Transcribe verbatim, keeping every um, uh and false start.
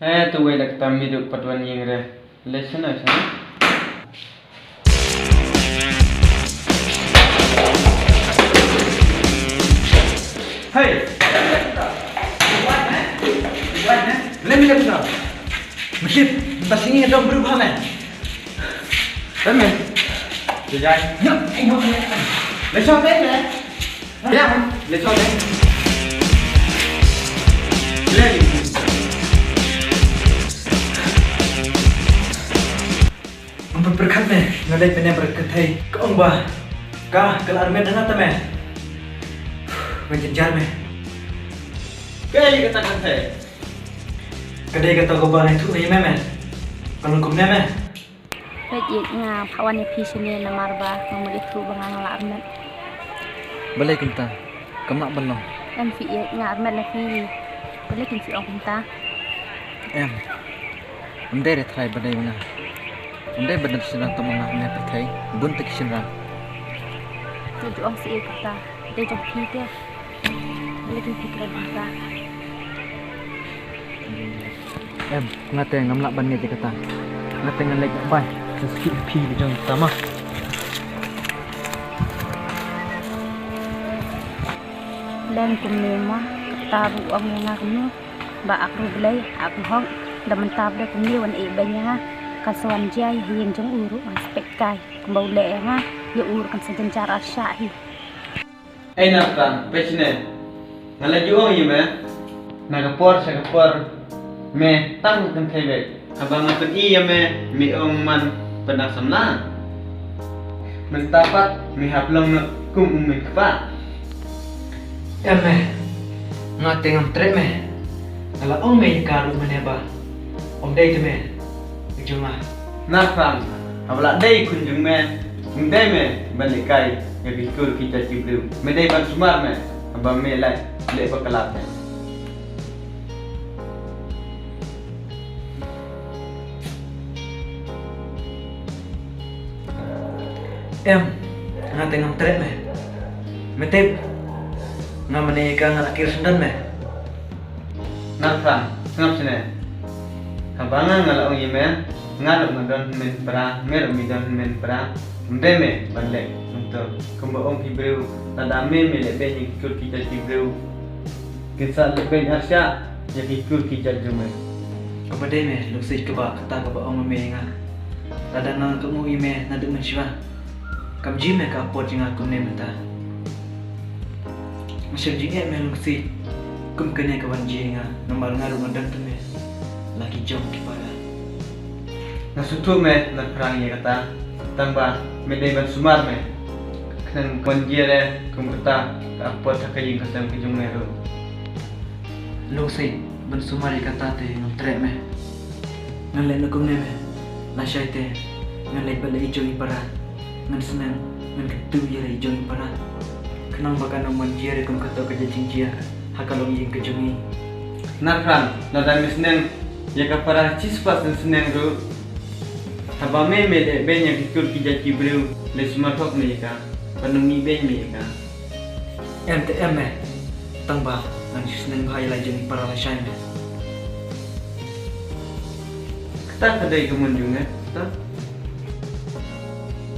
He, tu wei la kata mi duk pat wan ïing re. Le sene sene. Hey! Le mi duk na. Mesti, mesti sini dong berubah, man. Em, em. Jai. Yo, ayo, ayo. Let's go, man. Ya, let's go, man. Let's go. Ngam pat pyrkhat me, nga leit mynne bad ka kynthei ka ong ba ka, ka la armet na nga te me. Nga jynjar me. Ka dei kata kynthei. Ka dei kata kaba nga ïathuh na ïa me me. Ka long kumne me. Peit ïa nga phah wan ïa phi shane namar ba nga mut ïathuh ba nga nga la armet. Balei kumta? Kam lah ban long. Em phi ïa nga armet na phi. Balei kin phi ong kumta? Em. Ym dei re trai ba dei ma nga. Ym dei ba dei shynrang tang ma nga ne pyrthei. Bun te ki shynrang. Nga ju ong seh ïa kumta. Dei jong phi te. Balei kin phi kren kumta? Em, nga te ngam lah ban ngeit ïa kata. Nga te ngan leit bai. Sa shu phi jong ta ma. Lem kumne ma, kata ruh ong ïa nga kumne. Ba ak ruh Blei, ak hok, da mynta ba kumne wan ïeh beiñ ïa nga. Kan sa wan jia ïa ïing jong u ruh, wan spek kai. Kumba u leh ïa nga, ïa u ruh kan sa jynjar arshah hi. Ei Nathan, peit shane. Nga la ju ong ïa me. Na ka por sha ka por me tang kynthei beit. Haba nga pyni ïa me, me ong man pyndonkam samla. Mynta pat me hap long noh kum u mei kpa. Em me. Nga te ngam treh me. Nga la ong me ïa ka ruh mynne ba ym dei te me. Jong nga. Nathan, haba la dei khun jong me, ym dei me ban lehkai ïa ki kur ki jait ki briew. Me dei ban sumar me, haba me leh, leh ba ka lad me. Em, nga te ngam treh me. Me tip, nga mynne ïa ka nga la kir syndon me. Nathan, sngap shane. Haba nga nga la ong ïa me, nga ruh nga don hynmen para, me ruh me don hynmen para. Ym dei me ban leh kumto. Kumba ong ki briew, lada me me leh beiñ ïa ki kur ki jait ki briew, kin sa leh beiñ arshah ïa ki kur ki jait jong me. Kaba dei me, Lungsiej, kaba kata kaba ong me ïa nga. Lada nga kynmaw ïa me naduh mynshuwa. Kam jia me ka apot jong nga kumne mynta. Nga shem jingeh me Lungsiej. Kum kane ka wan jia ïa nga namar nga ruh nga don te me. La ki jong ki para. Nga sngewthuh me, Nathan, ïa kata. Tang ba me dei ban sumar me. Khnang wan jia re kum kata ka apot ha ka ïing ka sem ka jong me ruh. Lungsiej, ban sumar ïa kata te ngam treh me. Ngan leh noh kumne me. Lashai te ngan leit bad la i jong i para. Ngan sneng, ngan kyntu ïa la i jong i para. Khnang ba kan ym wan jia re kum kato ka jingjia ha ka longïing ka jong ngi. Nathan, lada me sneng ïa ka para shispah sien sneng ruh, haba me me leh beiñ ïa ki kur ki jait ki briew, leit sumar hok me ïa ka. Ban ym mih beiñ me ïa ka. Em te em me. Tang ba ngan shu sneng bha ïa la i jong i para lashai me. Kata ka dei ka mon jong me, kata.